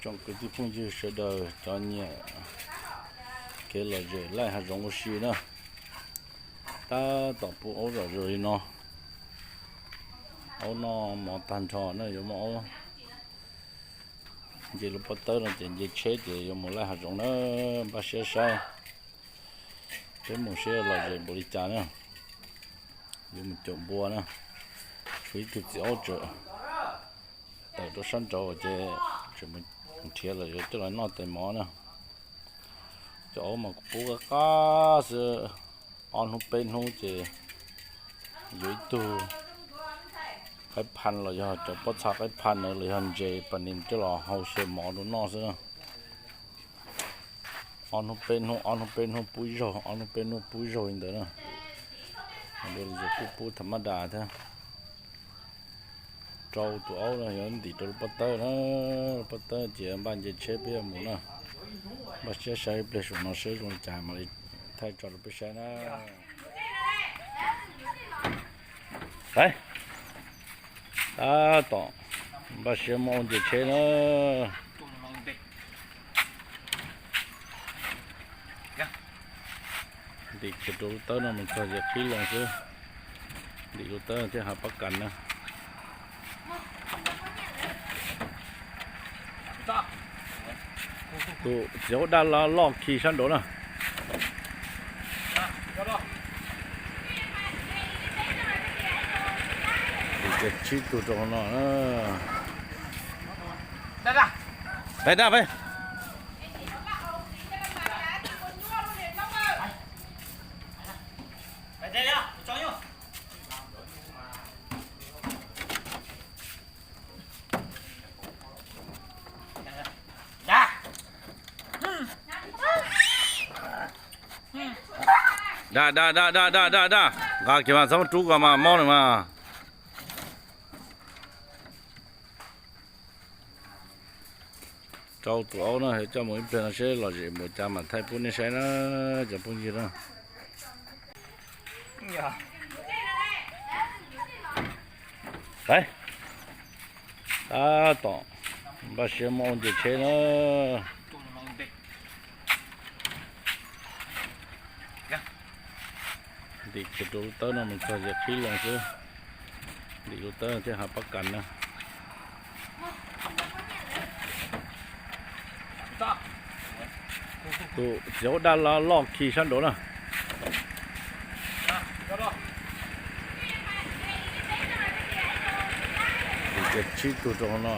Tsoom kwv tij phooj ywg sawv daws cov nyiam kev lom zem laij hav zoov ua si na, tab tom pub aub zom zaws li no. Aub noj mov tag nrho na, yuav muab aub nce lub pob tawb no ces nce tsheb ces yuav mus laij hav zoov na. Npaj siab saib peb mus seb lom zem npaum li cas na. Yuav mus caum npua na. Tshuav ib tug txiv aub tseem tawm rau sab nraud ces tseem mus nrhiav los yuav coj los noj tais mov na. Cov aub mas kuv pub qab qab xwb, ob hnub peb hnub ces yuav ib tug qaib pha los yog cov pob txha qaib pha na los yog ntses pas nis coj los hau xyaw mov rau noj xwb. Ob hnub peb hnub, ob hnub peb hnub pub ib zaug, ob hnub peb hnub pub ib zaug li ntawd na. Kuj pub tham mab das thiab. Rau tus aub no yuav ntim rau lub pob tawb na, lub pob tawb ces npaj nce tsheb peb yuav mus na. Npaj siab saib ib pliag saum no seb zoo li cas mam li thaij tso rau peb saib na. Tab tom npaj siab muab aub nce tsheb na. Ntim kiag rau lub tawb no mus txog ces qhib loo xwb. Ntim lub tawb thiab hav pab kas na. Tus txiv aub daj loj khi sab nraud na. Ntim kiag tsib tug rau hauv no. Peb daj peb. Daj daj daj daj daj daj daj, nqa kiag mas txhob rub ko mas mob nws mas. Rau tus aub no coj mus ib pliag no seb lom zem npaum cas mam thaij pub nej saib na, cov phooj ywg na. Tab tom npaj siab muab aub nce tsheb na. Ntim kiag rau lub tawb no mus txog ces qhib loo xwb. Ntim lub tawb thiab hav pab kas na. Tus txiv aub daj loj khi sab nraud na. Ntim kiag tsib tug rau hauv no.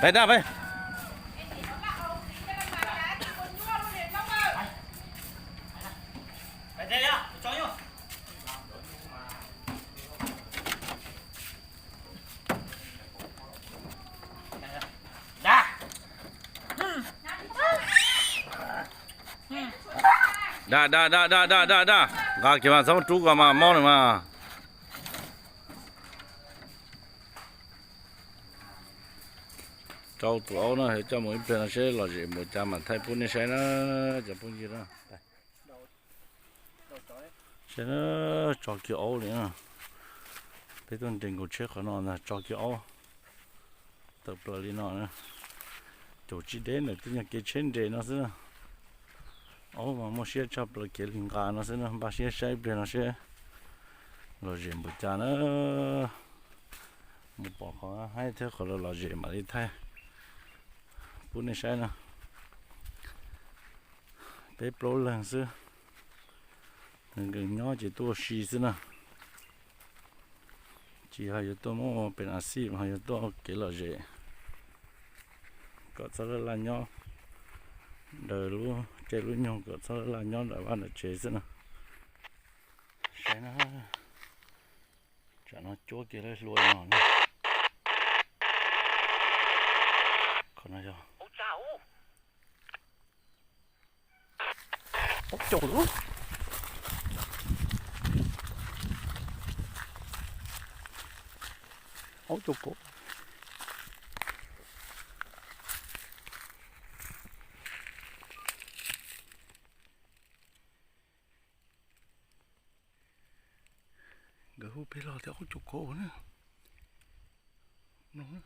Peb daj peb. Daj daj daj daj daj daj daj, nqa kiag mas txhob rub ko mas mob nws mas. Rau tus aub no coj mus ib pliag no seb lom zem npaum cas mam thaij pub nej saib na, cov phooj ywg na. Saib na, tso kiag aub li na. Peb tuaj nres nkaus tsheb qhov no ntag, tso kiag aub tawm plaws li no na. Caum tsis deb ntawm tej nyuag kev tsheb nres no xwb na. Aub mas muaj siab tshaj plaws kev li nqa no xwb na, npaj siab saib ib pliag no seb lom zem npaum cas na. Mus pom qhov haib thiab qhov lom zem mam li thaij pub nej saib na. Peb plaub leeg xwb, nkees nyob ces tuaj ua si xwb na. Tsis hais yuav tuaj muab pes a xij, ho yuav tuaj kev lom zem kom txhob laj laj nyob, daws lub caij lub nyoog kom txhob laj laj nyob nram vaj nram tsev xwb na. Saib na, tsam no cuab kiag lawv hlua no na. Qhov no yog aub caum lawm. Aub caum kauv. Nkawd hu peb los tias aub caum kauv na. Mloog na.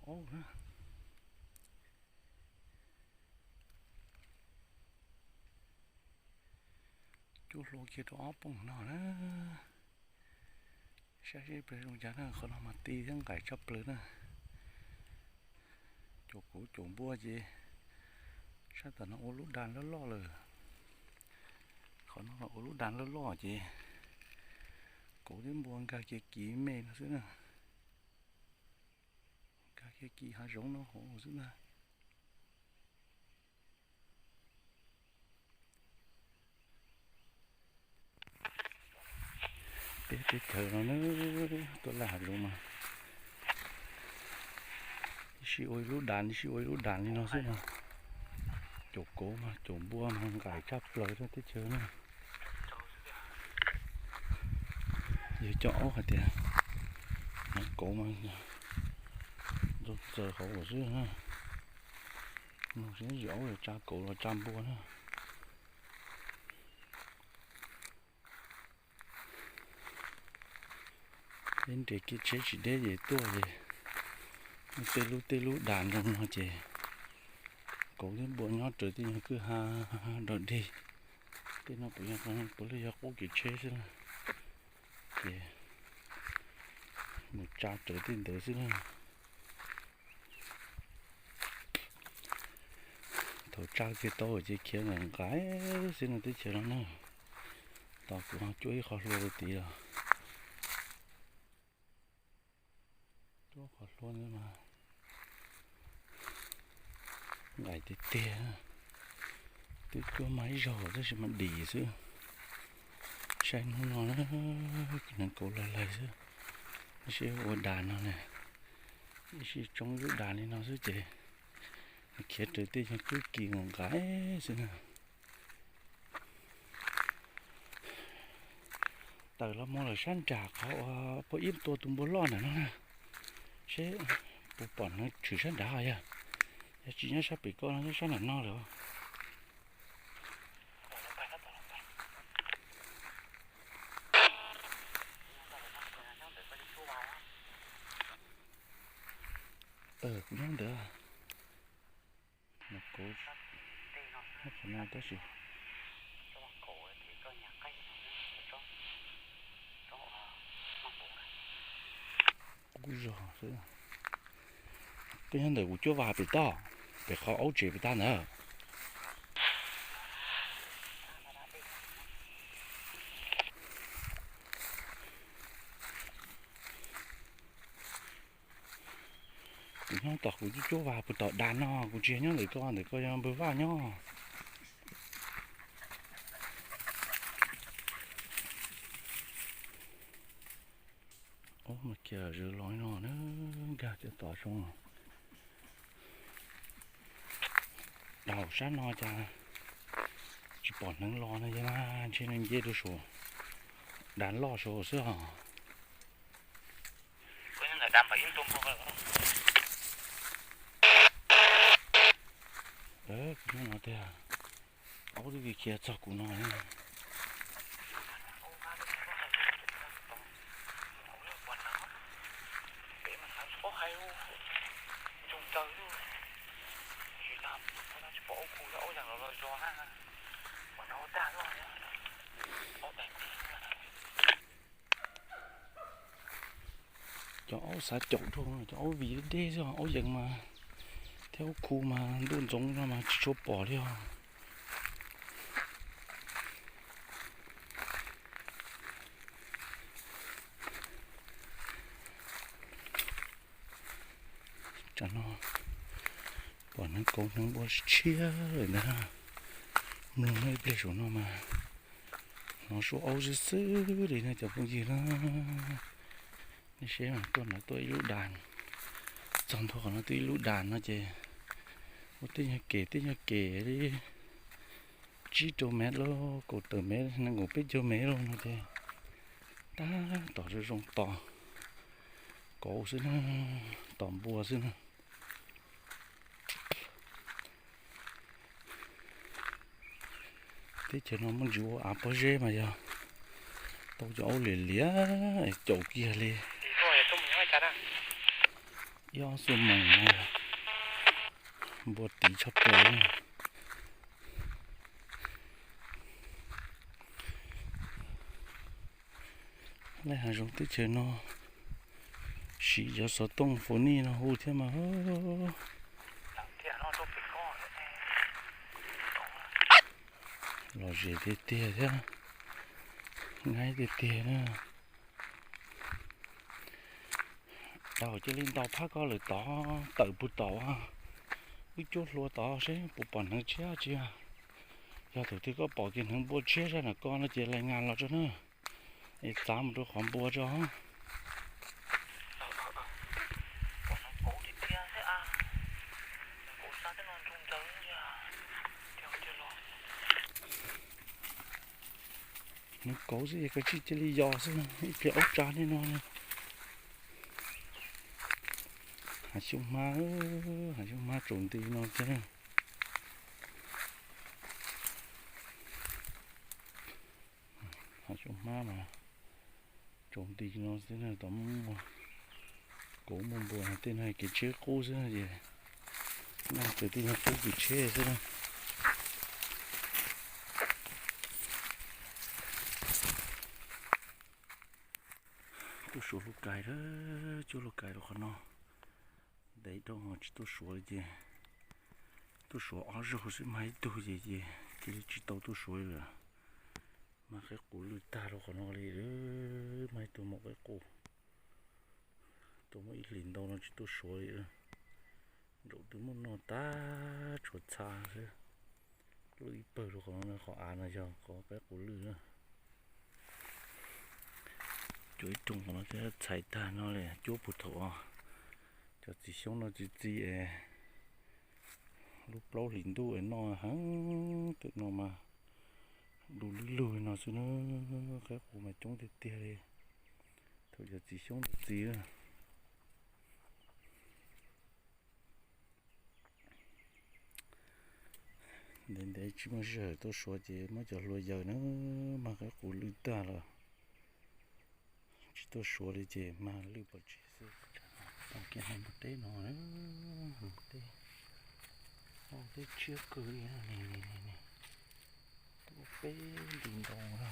Aub na. Cub hlua kiag rau ob phooj no na. Saib seb plag zoo cas na, qhov no mas ti thiab nqaim tshaj plaws na. Caum kauv caum npua ces sab tom no ua lub das loj loj lawm. Qhov no ua lub das loj loj ces kauv thiab npua nkag kiag kiv me no xwb na. Nkag kiag kiv hav zoov no hauv xwb ntag. Peb teb chaws no na, tuaj laj hav zoov mas ib sij ua ib lub das, ib sij ua ib lub das li no xwb no. Caum kauv mas caum npua mas nqaim tshaj plaws rau teb chaws na. Yog cov aub hais tias hnav kauv mas ntxaws hauv xwb na. Mloog seb yog aub los tsa kauv los tsa npua na. Peb nres kiag tsheb tsis deb ces tuaj ces tej lub tej lub das zoo no ces kauv thiab npua nyob raws tej nyuag kwj ha dog dig. Tej no puav leej yog qub kev tsheb xwb na, ces mus tsa raws tej ntawd xwb na. Thaum tsa kiag tau ces khiav nqaim nqaim xwb no teb chaws no na. Tos kuv ho cuab ib qho hlua rau tid os. Cuab qhov hlua ntawd mas nqaim tiag tiag. Twb cuab mas ib zaug tab sis mas dim xwb. Saib hnub no na, hneev kauv laig laig xwb. Tab sis ua das no na, ib sij tsoob lub das li no xwb ces khiav raws tej nyuag kwj kiv nqaim nqaim xwb na. Tawm los mus lawm sab nram qhov uas pog ib tua tus npua loj ntawm no na, seb puas pom hneev tshwm sab nrad os yog. Yog tsis nyob sab pem ko no nyob sab nram no lawm. Kuv nyob ntawd. Nyob qhov no tab sis qub zog xwb. Koj nyob ntawm kuv cuab vas pem toj, pem qhov aub tsev pem tag ntawd. Kuv nyob tom kuv cuab cuab vas puag tom das no, kuv tsis yog nyob ntawm ko, ntawm ko yog npawg Vaj nyob. Ub, mas kiag zws los no na, nkag kiag tom zoo. Daum sab no cas tsis pom hneev los no yog mas ntshe nws nce rau saum das loj saud xwb os. Kuv nyob no tiag, aub twb khiav txog kuv no. Cov aub xav caum dhau, cov aub vim deb deb xwb, aub yees mas thiab aub khu mas ntuj ntxoov no mas tsis tshua pom li os. Tsam no pom hneev kauv hneev npua tshiab lawm ntag. Mloog ib pliag saum no mas hnov suab aub xwb xwb li no cov phooj ywg na. Nej saib mas tuaj ntawd tuaj ib lub das, txog ntua qhov no twb ib lub das no ces ua tej nyuag kem tej nyuag kem li tsib rau mev lauj, kaum tawm mev, nees nkaum peb caug mev lauj no ces tab tom zoo zoo tos kauv xwb na, tos npua xwb na. Teb chaws no muaj ntsis ua av pob zeb mas yog tau cov aub liam liam caum kiag li. Ib ob xuab moos no, npua tiv tshaj plaws. Lub hav zoov teb chaws no siv cov xov tooj fo nij no hu thiab mas. Lom zem tiag tiag thiab, nyaib tiag tiag na. Tau cia li ntaus phab ko lawm tod, tawm puag tom wb cuab hlua tod seb puas pom hneev tshiab tsis. Yog thaum twg koj pom kiag hneev npua tshiab sab nram ko no ces lais ngas los tso na. Es txav mus rau qhov npua tso. Hneev kauv xwb es kav tsij cia li yos xwb, ib pliag aub tsa nej no. Hav xyoob hmab, hav xyoob hmab tsaus nti no thiab. Hav xyoob hmab mas tsaus nti no xwb na, tau muaj kauv muaj npua, tej no kev tsheb qub xwb na ces, no ces tej no qub kev tsheb xwb na. Tuaj suav hlua kais, cuab hlua kais rau qhov no. Ntev dhau tsis tuaj suav li ces, tuaj suav ob zaug xwb mag ib tug ces, ces cia li tsis tau tuaj suav li lawm. Mag qaib qus lwj tag rau qhov no li, mag ib tug maum qaib qus. Tuaj muaj ib hlis ntau no tsis tuaj suav li. Nraum twg muaj noj tag tshuav txha xwb. Lwj ib pawg rau qhov no, qhov av no yog qhov qaib qus lwj na. Cuab ib rooj qhov no thiab txhais tag no li, cuab puag thaum cov txiv xyoob no txi txiv es lub plaub hlis ntuj es noj heev, tam no mas du lug lug no xwb na, qaib qus mas coob tiag tiag li. Thaum cov txiv xyoob no txi na. Ntev ntev tsis muaj sij hawm tuaj suav ces muab cov hlua yaws na, mag qaib qus lwj tag los tsis tuaj suav li ces mag lwj pov tseg xwb. Tau kiag hneev npua teb no, npua teb, npua teb tshiab kawg li, peb nti ntau na,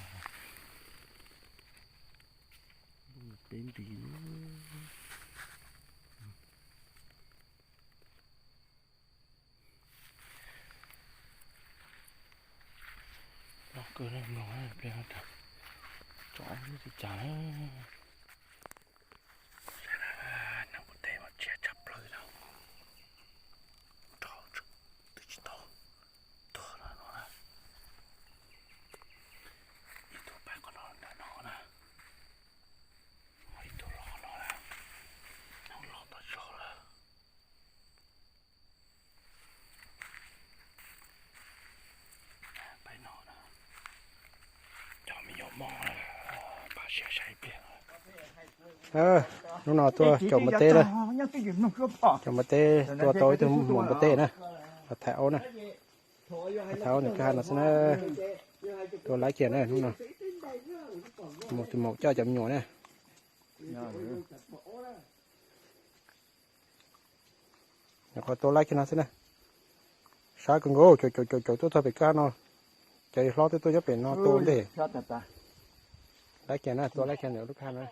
peb nti. Loj kawg na, mloog pliag tso ob lub tsis cas na. Hneev npua teb mas tshiab tshaj plaws na. Nrov twb tsis tau tuag no na. Ib tug pais qhov no ntawm no na. Ib tug los qhov no na. Hneev los tau zog lawm. Pais no na. Cov me nyuam mos, pab siab saib ib pliag. Hnub no tuaj caum npua teb na. Caum npua teb, tuaj tau ib tug maum npua teb na. Los thaiv aub na. Los thaiv aub ntawm kwj ha no xwb na. Tuaj laib kiag na hnub no. Mus tus maum coj cov me nyuam na. Nyuam qhuav tua laib kiag no xwb na. Sab kawg nkaus, caum caum caum caum tuaj txog pem kwj ha no. Cov hlob twb tuaj nyob pem no tua ntej. Laib kiag na, tua laib kiag ntawm lub kwj ha no.